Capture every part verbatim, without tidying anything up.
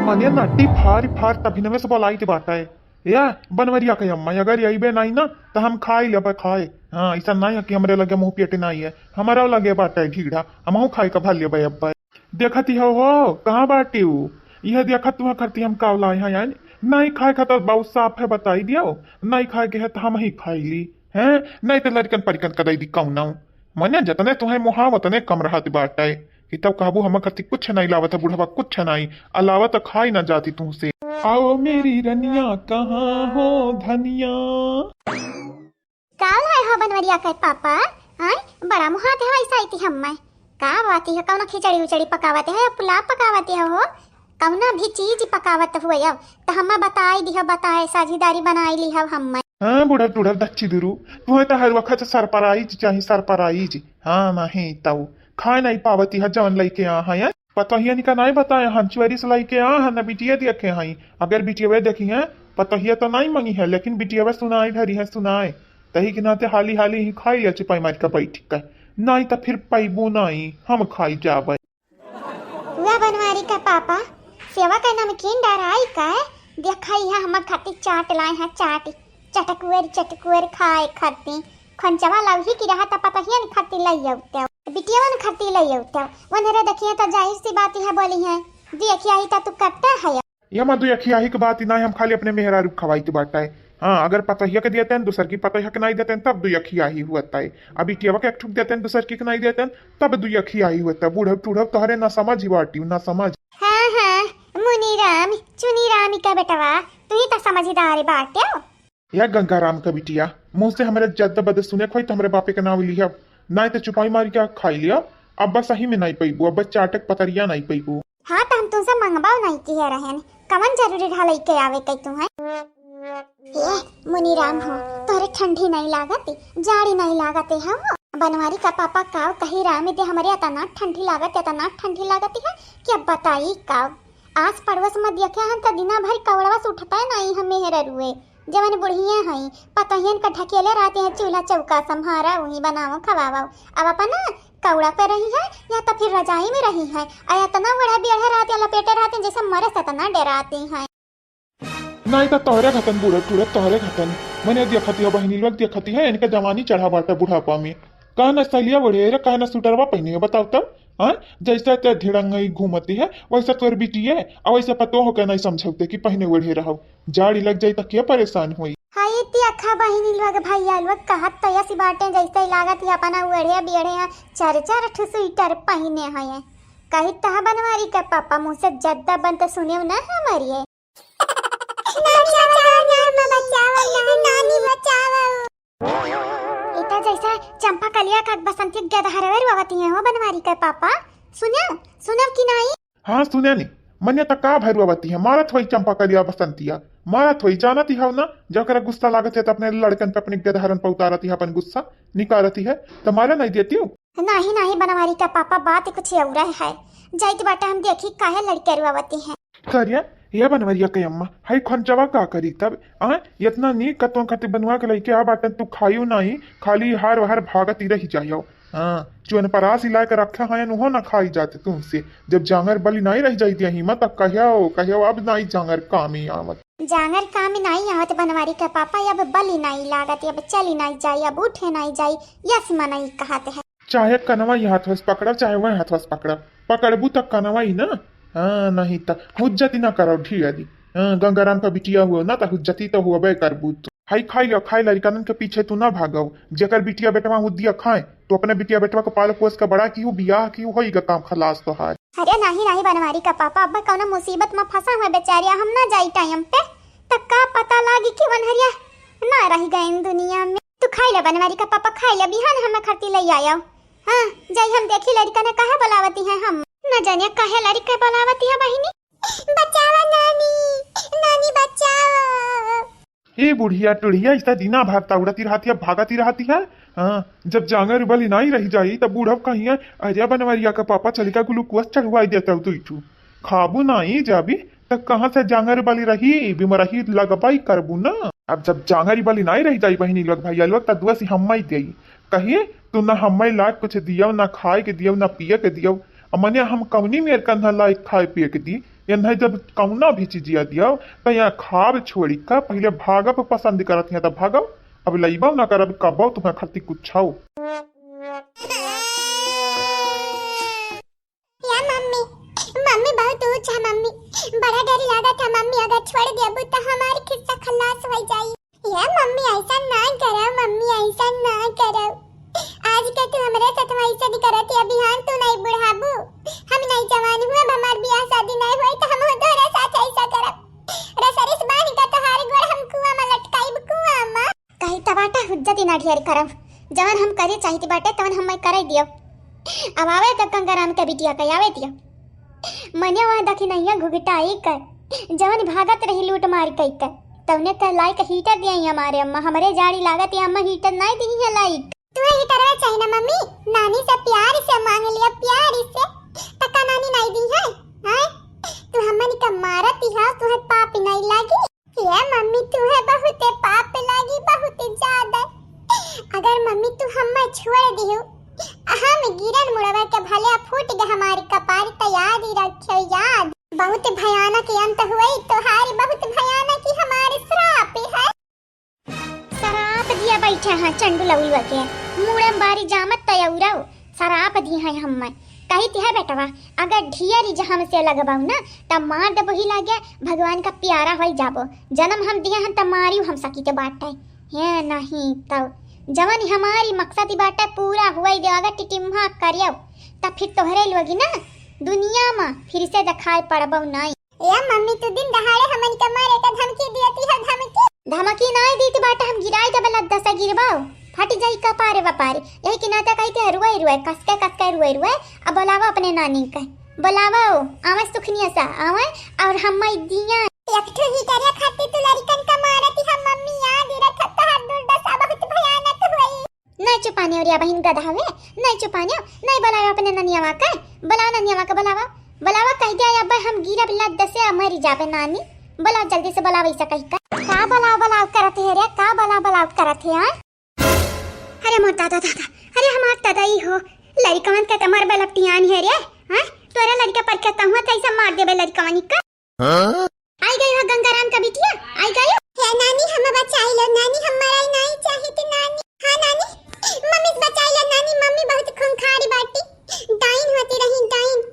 मने नड्डी फारि फारि तभिनवे से बोलाइत बाटइ। या बनवरिया के अम्मा, अगर अइबे नाहीं ना, त हम खाइ लेबे खाए। हाँ, अइसा नाहीं है कि हमरे लगे मुँह पेटे नाहीं है, हमरो लगे बाटइ ढीढ़ा, हमहूँ खाइ का भर लेबे अब्बे। देखति हउ हो, कहाँ बाटिउ? इहे देखत तुहँका खरती हम काव लाए हैं यानी। नाहीं खाए खातिर बहुत साफ है, बताइ दियो। नाहीं खाए के है त हमहीं खाइ ली, हैं? नाहीं त लड़िकन परिकन क दइ दी कउनउ। मने जतने तुहँइ मोहाव ओतने कम रहत बाटइ। कि तउ कहबू हमर खरती कुछ नाहीं लावत है बुढ़वा, कुछ नाहीं। आ लावत खाइ न जाती तुहसे। आओ मेरी रनिया, कहाँ हो धनिया? का लाए हो बनवरिया के पापा? आय, बड़ा मुहात है वइसा इति हम्मे। का बाती है, कउनो खिचड़ी उचड़ी पकावत है या पुलाव पकावत है हो? कउनो भी चीज पकावत हुए अब, त हम्मे बताइ दिहो, बताए साझीदारी बनाइ लिहो हम्मे। हाँ, बुढ़व टुढ़व दच्ची दुरू, तुहँइ त हर वखत surprise चाही, surprise। हाँ, नाहीं तउ खाए नाहीं पावती है जउन लइके आ है। पतोहियन का नाहीं बताए हन, चोरी से लइके आ हन, न बिटिया देखे हई। अगर बिटियवे देखिहैं, पतोहिया त नाहीं मंगिहैं, लेकिन बिटियवे सुनाए धरिहैं, सुनाए। तही के नाते हाली हाली ही खाइ लिया चुपाई मारि का बइठ के, नाहीं त फिर पइबू नाहीं, हम खाइ जाबइ। हुआ बनवारी का पापा, सेवा का नमकीन डराई का है? देखा इहाँ हमर खातिर चाट लाए हैं, चाट, चटकुअर चटकुअर खाए खातिर। खंचवा लउही की रहा त पतोहियन खातिर लइ अउते, बिटियवन खातिर लइ अउते। वनरे देखिहैं त जाहिर सी बात है बोलिहैं, देखिया ही त तू कट्टा है। ये मा दुई अखियाही के बात ही नाहीं, हम खाली अपने मेहरारू के खवाइत बाटइ। हाँ, अगर पतोहिया के देतेन, दूसर की पतोहिया के नाहीं देतेन, तब दुई अखियाही हुअतइ। अब बिटियवा के एक ठुक देतेन, दूसर की के नाहीं देतेन, तब दुई अखियाही हुअतइ। बूढ़व टूढ़व तोहरे ना समझ ही बाटिउ, ना समझ। हाँ, हाँ, मुनीराम, चुनीराम का बेटवा, तू ही त समझदार बाटेउ। या गंगाराम का बिटिया, मुँह से हमरे जद्द बद सुने खोई त हमरे बापे के नाव लिहब, नाहीं त चुपाई मारि के खाइ लिया। अब बस सही में नाहीं पइबू, अब बस चाटक पतरिया नाहीं पइबू। हाँ, त हम तुमसे मंगबाओ नाहीं किहे रहेन, कवन जरूरी रहा लइके आवे के तुहँइ? ए, मुनीराम हो, तोहरे ठंडी नाहीं लागत, जाड़ी नाहीं लागत है हो? बनवारी का पापा काव कही राम दे, हमरे अतना ठंडी लागत, अतना ठंडी लागत है कि अब बताई काव। आस पड़ोस में देखे हन त दिना भर कौड़वा से उठतइ नाहीं है मेहररुए। जवन बुढ़िया हई, पतोहियन का ढकेले रहती हैं, चूल्हा चौका संभारा, वही बनावो खवावो। अब अपना कौड़ा पे रही है या तो फिर रजाई में रही है, और इतना ओढ़े बियढ़े रहती हैं, लपेटे रहती हैं, जैसे मरे से इतना डराती हैं। नाहीं तो तोहरे घटन बूढ़े टूढ़े, तोहरे घटन। मने देखती है बहिनी लोग, देखती है, इनका जवानी चढ़ा बाटे बुढ़ापा में। कहे ना सलिया ओढ़े रे, कहे ना सुटरवा पहने है, बताओ तब। हाँ, जैसे ते धिड़ंगई घूमती है, वैसे तोर बिटिया, और वैसे पतोह के नहीं समझौते कि पहने ओढ़े रहो। जाड़ी लग जाई त के परेशान होई? हाय देखा बहिनी लोग, भैया लोग कहत त ऐसी बातें जैसे लागत है अपना ओढ़े बियढ़े हैं, चार चार ठो स्वेटर पहने हैं। कही तह बनवारी के पापा मुँह से जद्दा बन त सुने ना हमारी है। नानी बचाओ, नानी बचाओ, नानी बचाओ। इता जैसा चंपा कलिया का बसंती गदहरवे रोवती हैं हो बनवारी के पापा। सुने, सुने कि नहीं? हाँ, सुने नी। मने त का भरुआवती है, मारत होई चंपा कलिया बसंतिया, मारत होई। जानती हव ना, जकरा गुस्सा लागत है त अपने लड़कन पे, अपने गदहरन पे उतारती है, अपन गुस्सा निकारती है, त मारे नहीं देती हूँ। नहीं, नहीं, बनवारी का पापा, बात कुछ और है। जाइत बाटे हम देखी काहे लड़के रुआवती हैं। करिया, या बनवरिया के अम्मा, हई खंचवा का करी तब? आ, इतना नीक कतवन खातिर बनवा के लइके आ बाटन, तू खाइयो नहीं, खाली हार वहार भागत ही रह जायो। हाँ, चुअनपरास ही लाके रखे हैं, उहो ना खाई जाते तुमसे। जब जांगर बली नहीं रह जाई दिया हिम्मत, तब कहियो, कहियो अब नहीं जांगर कामी आवत। जांगर कामी नहीं आवत बनवारी का पापा, अब बली नहीं लागत, अब चली नहीं जाई, अब उठे नहीं जाई, यस मनई कहत है। चाहे कनवा ही हाथवा से पकड़ा, चाहे वह हाथवा से पकड़ा, पकड़बू त कनवा ही ना। हाँ, नहीं त हुज्जती ना करो ढियारी। हाँ, गंगाराम का बिटिया हुआ ना, त हुज्जती तो हुआ बे करबू तू। हाई खाई लो, खाई लड़िकनन के पीछे तू ना भागो। जेकर बिटिया बेटवा हुद्दिया खाए, तो अपने बिटिया बेटवा को पाल पोस के बड़ा की हूँ, बियाह की हूँ, होई गा काम खलास तोहार। अरे नहीं, नहीं, बनवारी का पापा, अब कौनो मुसीबत में फंसा हुआ बेचारिया, हम ना जाई टाइम पे, त का पता लागी कि वनहरिया ना रह गए इन दुनिया में। तू खाई ले बनवारी का पापा, खाई ले, बिहान हमें खरती ले आयो। हाँ, जाई हम देखी लड़िका ने काहे बुलावती है हम। न जानिए काहे लड़िका बुलावती है बहिनी। बचावा नानी, नानी बचावा। ए बुढ़िया टुढ़िया, इस दिना भर दौड़ती रहती है, भागती रहती है। हाँ, जब जांगर बली नहीं रह जाई, तब बूढ़व कहिए, "अरे बनवरिया का पापा, चलिका ग्लूकोज चढ़वाई देता हूँ तू इठू।" खाबू नाई जाबी, त कहाँ से जांगर बाली रही? बिमरही लगबाई करबू ना। अब जब जांगर बाली नाई रह जाई बहिनी लोग, भैया लोग, त दुआ से हम्माई देई। कहिए, "तू ना हम्माई लाग कुछ दियो, ना खाए के दियो, ना पिए के दियो।" अब मने हम कौनी मेर कन्हा लायक खाए पिए के दी? एन्है जब कौनो भी चीजिया दियो, त यहाँ खाब छोड़ी का पहिले भागब पसंद करत हियाँ, त भागब। अब लइबो न करब कबो तुम्हें खरती कुछ हो। या मम्मी, मम्मी बहुत ऊंच है मम्मी, बड़ा डर लागत है मम्मी, अगर छोड़ देबू त हमार खिस्सा खलास हो जाई। या मम्मी ऐसा ना करो, मम्मी ऐसा ना करो। आज के तू हमरे साथ ऐसा नहीं करत या बिहान तू नहीं बुढ़ाबू, हम नहीं जवान हुए, अब हमार बियाह शादी नहीं होई त हम तोहरे साथ ऐसा करब। रसरिस बांध के तोहार गोड़ हम कुआं में लटकाइब, कुआं में। कही त बाटे हुज्जत ही ना ढेर करब, जवन हम करे चाहित बाटे तवन हम करे दियो। अब आवे त गंगाराम के बिटिया के आवे दियो। मने वहाँ दखिनैया घुघटाई कर, जवन भागत रही लूट मार कई कर, तवने त लाइक हीटर दिया ही हमारे अम्मा, हमरे जाड़ी लागत है अम्मा हीटर नहीं दी है लाइक। तुम्हें हीटरवा चाहिए ना मम्मी, नानी से प्यार से मांग लिया, प्यार से। तका नानी नहीं दी है, हैं? तू हमन का मारत ही है, तुम्हें पाप नहीं लागी? ये मम्मी, तुहे बहुत पाप लागी, बहुत ज्यादा। अगर मम्मी तू हम्मे छोड़ दियो, हम गिरन मुड़वा के भले फूट गए हमारे कपार, त याद ही रखियो, याद। बहुत भयानक अंत हुई तोहार, बहुत भयानक ही हमारे श्राप है। श्राप दिया बैठे हैं चंडू लउलुआ के, मुड़म बारी जामत तयौरव। सराप दी है हम्मे। कहित है बेटवा, अगर ढियरी जे हमसे लगबाऊ ना, तब मार देबो ही लागे, भगवान का प्यारा होई जाबो। जन्म हम दिए हैं, तब मारियो हम सकी के बाटे। हे नहीं तब जवन हमारी मकसद ही बाटे पूरा हुई दे, अगर टिटिम्हा करियो, तब फिर तोहरे लोगी ना दुनिया में फिर से दिखाई पड़बो नहीं। ए मम्मी, तू दिन दहाड़े हमन के मारे के धमकी दियती है, धमकी? धमकी नाई दीत बाटे, हम गिराई देबे लद्दा से गिरबाओ, फट जाई कपारे वपारे। यही के नाते कही थे रुए रुए, कसके कसके रुए रुए। अब बुलावा अपने नानी के, बुलावा, आवे सुखनिया सा आवे। और हम माई दिया एक ठो हीटरिया खातिर तू लड़कन का मारती है मम्मी, याद रखत तोहार दुर्दशा बहुत भयानक होई। नहीं चुपाने और या बहिन गधा हुए, नहीं चुपाने, नहीं बुलाओ अपने ननियावा के, बुलाओ ननियावा के, बुलाओ, बुलाओ, कह दिया अब हम गिरब लद्द से मरी जाबे नानी, बुलाओ जल्दी से बुलाओ ऐसा कह कर। का बुलाओ बुलाओ करत है रे, का बुलाओ बुलाओ करत है, हाँ? अरे मोर दादा दादा, अरे हमार दादा ई हो, लड़कवन के तमर बलपटियान है रे, हाँ? तोरा लड़का पर के तहुआ कैसे मार देबे लड़कवन का? हाँ? आई गई हो गंगाराम का बिटिया, आई गई हो। हे नानी, हम बचाई लो नानी, हम मराई नहीं चाहित नानी। हाँ नानी, मम्मी से बचाई लो नानी, मम्मी बहुत खूंखारी बाटी। डाइन होती रही, डाइन,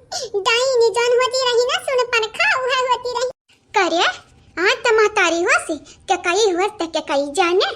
डाइन जौन होती रही ना, सुन पनखा उहे होती रही। करे, आज त महतारी होसी, के कई होस त के कई जाने।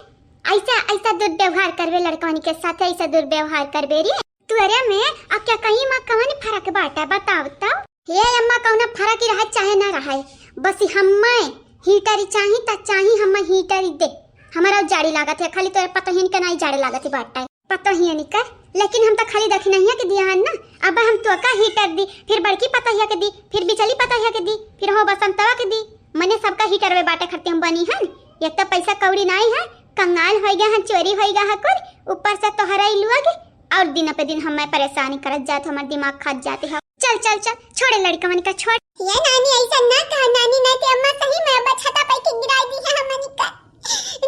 ऐसा, ऐसा दुर्व्यवहार करबे लड़कवन के साथ, ऐसा दुर्व्यवहार करबे रे। तोरे में आ क्या कहीं माँ कवन फर्क बाटा बताओ तो? हे अम्मा, कौनो फर्क ही रहे चाहे ना रहे, बस हम्मे हीटर ही चाही त चाही, हम्मे हीटर ही दे। हमारा जाड़ी लागत है, खाली तोरे पतोहियन के नाई जाड़े लागत है बाटा है, पतोहियन के। लेकिन हम तो खाली देखी नहीं है कि दिया है ना, अब हम तो का हीटर दी, फिर बड़की पतोहिया के दी, फिर बिचली पतोहिया के दी, फिर हो बसंतवा के दी, मने सबका हीटर में बाटे खर्चे हम बनी है। एक तो पैसा कौड़ी नाई है, कंगाल हो गया है, चोरी हो गया है कुल, ऊपर से तोहरा ही लुआ के और दिन पे दिन हमें परेशानी करत जात, हमार दिमाग खात जाते हो। चल, चल, चल, छोड़े लड़कवन का, छोड़। ये नानी, ऐसा ना कहा नानी, नहीं तो अम्मा सही में अब छाता पे के गिराई दी है हमनी का।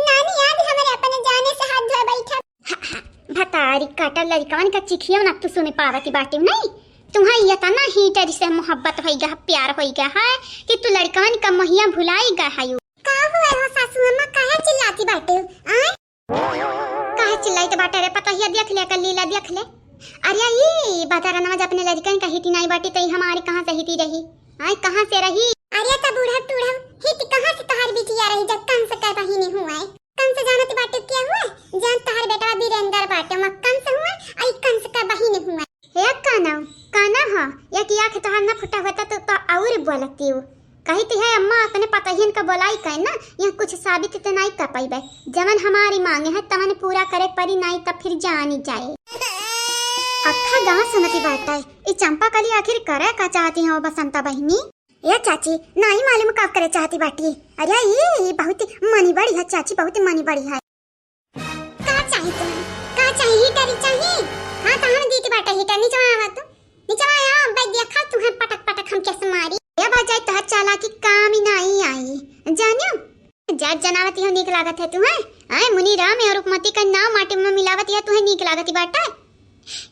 नानी, आज हमारे अपने जाने से हाथ धोए बैठा। हा, हा, भतारी काटा लड़कवन का चिखियो ना तू सुन पावती बाटी नहीं। तुम्हारी इतना हीटर से मोहब्बत होई गया, प्यार होई गया है कि तू लड़कवन का मोहिया भुलाई गया है। का हुआ हो सासू अम्मा, काहे चिल्लाती बाटे? आय? काहे चिल्लाइत बाटे रे? पतोहिया देख ले, एकर लीला देख ले। अरे ई बदरनवा जब अपने लड़कन का हिती नाई बाटी, त ई हमारी कहाँ से हिती रही? आय, कहाँ से रही? अरे त बूढ़ा टूढ़ा, हित कहाँ से तोहार बिटिया रही, जब कंस का बहिनी हुआ है? कंस जानत बाटे क्या हुआ? जान तोहार बेटवा वीरेंद्र बाटे, वहाँ कंस हुआ, आई कंस का बहिनी हुआ। हे कानव, कानव ह, एक आँख तोहार न फुटा होता तो, तो और बोलती हूँ। कही तो है अम्मा अपने पतहियन का बोलाई कहे ना, यहाँ कुछ साबित तो नहीं कर पाइबे। जवन हमारी मांगे है तवन पूरा करे परी, नहीं तब फिर जानी जाए। अक्खा गाँव सुनती बाटे, ई चंपा कली आखिर करे का चाहती हो बसंता बहिनी? ए चाची, नहीं मालूम का करे चाहती बाटी। अरे ई, ई बहुत मनी बड़ी है चाची, बहुत मनी बड़ी है। का चाही तुम्हें? का चाही? हीटर ही चाही? हाँ, तो हम दीत बाटे हीटर। नीचे आवा तू। नीचे आवा, अब देखा तुम्हें पटक पटक हम कैसे मारी। ए भौजाई, तोहर चालाकी काम ही नहीं आई। जानियो? जात जनावती हो, नीक लागत है तुम्हें। आए मुनि राम और रुकमती का नाम माटी में मिलावती है, तुम्हें नीक लागती बाटे।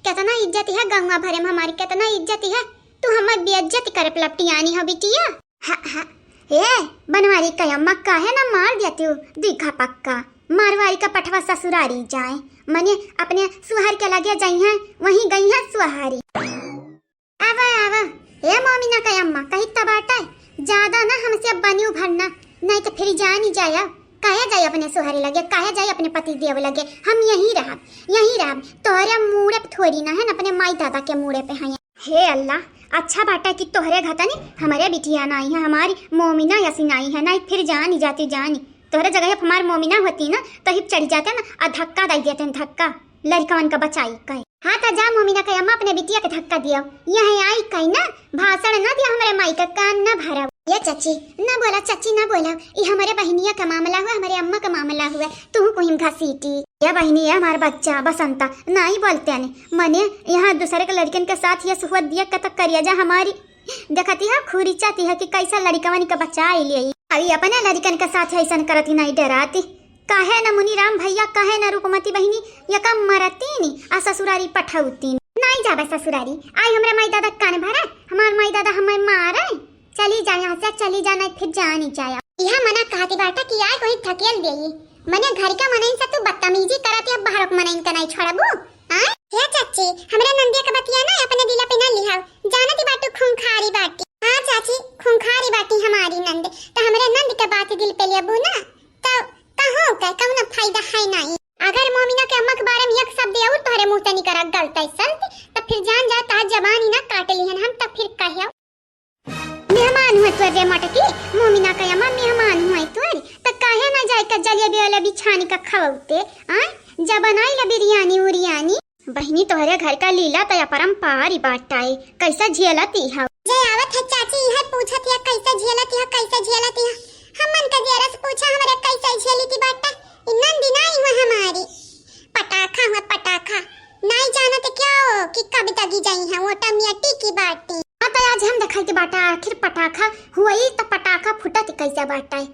कितना इज्जत है गंगा भरे में हमारी, कितना इज्जत है। तू हमार बेइज्जती करे पे लपटियानी हो बिटिया। हाँ, हाँ। ए, बनवारी का अम्मा काहे ना मार दिया तू, दुई घा पक्का। मारवारी का पठवा ससुरारी जाए, मने अपने सुहर के लगे जाई हैं, वहीं गई हैं सुहारी। आवा, आवा। ए मोमिना का अम्मा, कही त बाटे, ज्यादा ना हमसे बनियो भरना, नहीं तो फिर जानी जाया। काहे जाई अपने सुहरे लगे, काहे जाई अपने पति देव लगे? हम यहीं रहब, यहीं रहब। तोहरे मूड़े पे थोड़ी ना है, अपने माई दादा के मूड़े पे हैं। हे अल्लाह, अच्छा बाटा कि तोहरे घतनी हमरे बिटिया नाई है, हमारी मोमिना यसी नाई है, नाई फिर जानी जाती जानी। तोहरे जगह हमार मोमिना होती ना, तो हिप चढ़ जाते ना, आ धक्का दई देते हैं, धक्का, लड़कवन का बचाई कहे। हाँ, तो जा मोमिना के अम्मा अपने बिटिया के धक्का दियो, यहाँ आई कहीं ना, भाषण ना दिया, हमरे माई का कान ना भरा। ये चाची, ना बोला चाची, ना बोला, ये हमरे बहनिया का मामला हुआ, हमरे अम्मा का मामला हुआ, तू कोई घसीटी। या बहिनी, ये हमार बच्चा बसंता, नाई बोलते ने। मने यहाँ दूसरे के लड़कन के साथ ये सुहवत दिया कतक करिया जा हमारी। देखती है, खुरी चाहती है कि कैसा लड़कवन के बचाई ले। अभी अपने लड़कन के साथ ऐसन करती नाई डराती। काहे न मुनीराम भैया, काहे न रूपमती बहिनी, ये कम मरती नी, आ ससुरारी पठौती नी। नाई जाबे ससुरारी, आई हमरे माई दादा कान भरा, हमार माई दादा हमें मारे। चली जा यहाँ से, चली जा, नहीं फिर जा नहीं जाया। यह मना कहती बाटा कि यार कोई धकेल देई। मने घर का मनइन से तू बदतमीजी करत या बाहर के मनइन के नहीं छोड़बू? आय? हे चाची, हमरे नंदिया के बतिया ना अपने दिला पे ना लिहाव। जानती बाटू खूंखारी बाटी। हाँ चाची, खूंखारी बाटी हमारी नंद। तो हमरे नंद के बात दिल पे लेबू ना, तो कहो के कौनो फायदा है नहीं। अगर मोमिना के अम्मा के बारे में एक शब्द और तोहरे मुंह से निकरा गलत सल्त, तो फिर जान जा तोहार जबान ही ना काट लिहन हम, तो फिर कहो। मेहमान हुए तोर रे मटकी, मोमिना का अम्मा मेहमान हुए तोर, त काहे ना जाए का जलेबी वाला बिछानी का खवौते, आय? जब बनाई ला बिरयानी उरियानी। बहिनी तोहरे घर का लीला त अपरंपार ही बाटाए, कैसा झेलती हो? जे आवत है चाची, इहे पूछत है कैसे झेलती हो, कैसे झेलती हो? हमन का जेरा से पूछा हमरे कैसे झेली थी बाटा, ई नंदी नाई हुए हमारी। पटाखा हुआ पटाखा, नाई जानत क्या हो कि कब दगी जाई है, वो टमिया टिकी बाटी। हाँ, तो आज हम देखाई के बाटा, आखिर पटाखा हुई तो पटाखा फूटत कैसे बाटा है?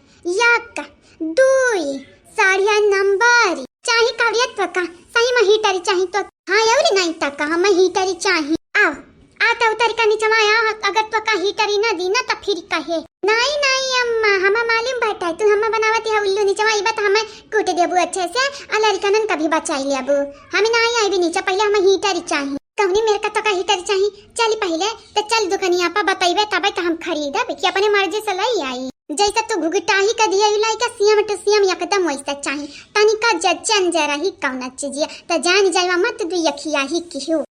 एक, दुई, साड़िया नंबर चाही कावड़िया तो का, सही में हीटर चाही तो। हाँ, अउरी नाई तो का, हम हीटर चाही। आओ, आ तो उतर का नीचवा आओ, अगर तो का हीटर ही ना दी ना तो फिर कहे। नाई, नाई अम्मा, हमें मालूम बाटा, तू हमें बनावती है उल्लू नीचवा, ई बात हमें कूट देबू अच्छे से, आ लड़कनन का भी बचाई लेबू। हमें नाई आई भी नीचे, पहले हमें हीटर ही चाही। कहनी मेरे का तो का हीटर चाही, चल पहले तो चल दुकानिया पर बतैबे तबे तो हम खरीदब कि अपने मर्जी से लई आई। जैसे तू घुघटाही का दिया लाई का सेम टू सेम एकदम वैसा चाही, तनिका जचन जरा ही कौन चीजिया, तो जान जाइवा मत दुई अखिया ही किहू।